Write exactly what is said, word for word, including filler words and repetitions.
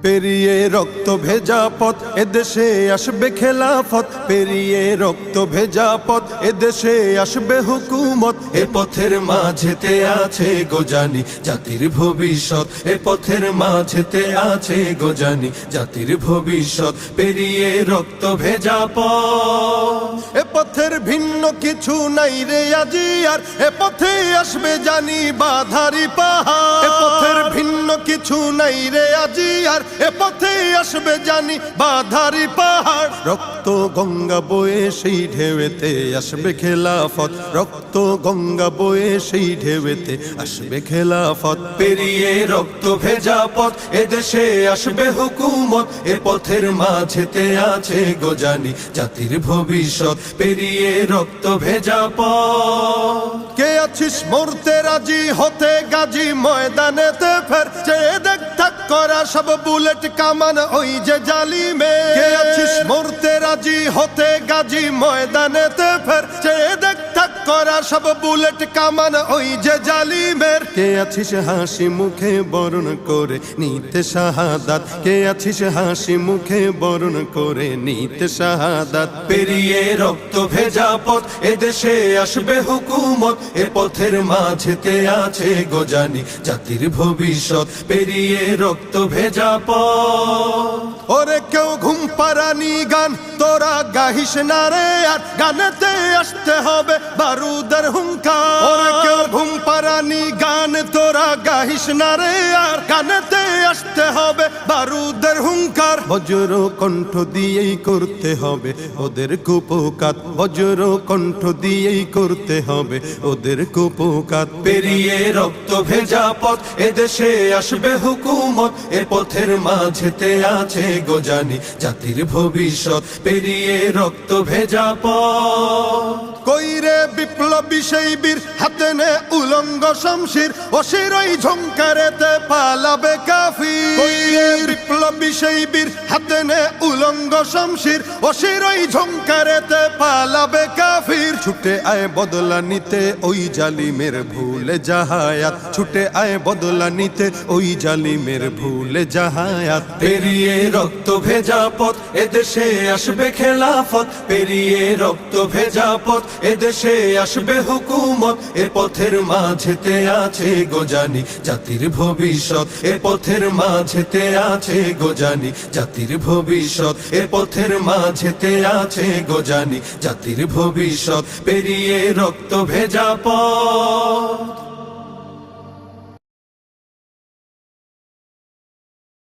পেরিয়ে রক্ত ভেজা পথ, এদেশে আসবে খেলাফত। পেরিয়ে রক্ত ভেজা পথ, এদেশে আসবে হুকুমত। এ পথের মাঝেতে আছে গো জানি জাতির ভবিষ্যৎ। এ পথের মাঝেতে আছে গো জানি জাতির ভবিষ্যৎ। পেরিয়ে রক্ত ভেজা পথ, এ পথের ভিন্ন কিছু নাই রে আজি আর। এ পথে আসবে জানি বাধারি পাহাড়। এ পথের ভিন্ন কিছু নাই রে আজি আর। এ পথে আসবে জানি বাধারি পাহাড়। রক্ত গঙ্গা বয়ে সেই ঢেউতে আসবে খেলাফত। রক্ত গঙ্গা বয়ে সেই ঢেউতে আসবে খেলাফত। পেরিয়ে রক্ত ভেজা পথ, এদেশে আসবে হুকুমত। এ পথের মাঝেতে আছে গো জানি জাতির ভবিষ্যৎ। পেরিয়ে রক্ত ভেজা পথ, কে আছিস মরতে রাজি, হতে গাজী ময়দানেতে ফের। চেয়ে দেখ তাক করা সব বুলেট কামান ওই যে জালিমে। কে আছিস মরতে রাজি, হতে গাজী ময়দানেতে ফের। চেয়ে দেখ তাক করা সব বুলেট কামান ওই যে জালিমের। কে আছিস হাসি মুখে বরণ করে নিতে শাহাদাত। কে আছিস হাসি মুখে বরণ করে নিতে শাহাদাত। পেরিয়ে রক্ত ভেজা পথ, এদেশে আসবে হুকুমত। এ পথের মাঝেতে আছে গো জানি জাতির ভবিষ্যৎ। পেরিয়ে রক্ত ভেজা পথ, ওরে কেউ ঘুম পাড়ানি গান তোরা গাহিস না রে আর। গানেতে আসতে হবে বারুদের হুঙ্কার। ওরে কেউ ঘুম পাড়ানি গান তোরা গাহিস না রে আর। গানেতে আসতে হবে বারুদের হুঙ্কার। বজ্র কণ্ঠ দিয়েই করতে হবে ওদের কুপোকাত। বজ্র কণ্ঠ দিয়েই করতে হবে ওদের কুপোকাত। পেরিয়ে রক্ত ভেজা পথ, এদেশে আসবে হুকুমত। এ পথের মাঝেতে আছে গো জানি জাতির ভবিষ্যৎ। পেরিয়ে রক্ত ভেজা পথ, কইরে বিপ্লবী সেই বীর হাতে নে উলঙ্গ শমশির। অশিরই ঝংকারেতে পালাবে কাফির। কইরে বিপ্লবী সেই বীর হাতে নে উলঙ্গ শমশির। অশিরই ঝংকারেতে পালাবে কাফির। ছুটে আয় বদলা নিতে ওই জালিমের ভুলে যাহায়াত। ছুটে আয় বদলা নিতে ওই জালিমের ভুলে যাহায়াত। পেরিয়ে রক্ত ভেজা পথ, এদেশে আসবে খেলাফত। পেরিয়ে রক্ত ভেজা পথ, এদেশে আসবে হুকুমত। এ পথের মাঝেতে আছে গো জানি জাতির ভবিষ্যৎ। এ পথের মাঝেতে আছে গো জানি জাতির ভবিষ্যৎ। এ পথের মাঝেতে আছে গো জানি জাতির ভবিষ্যৎ। পেরিয়ে রক্ত ভেজা পথ।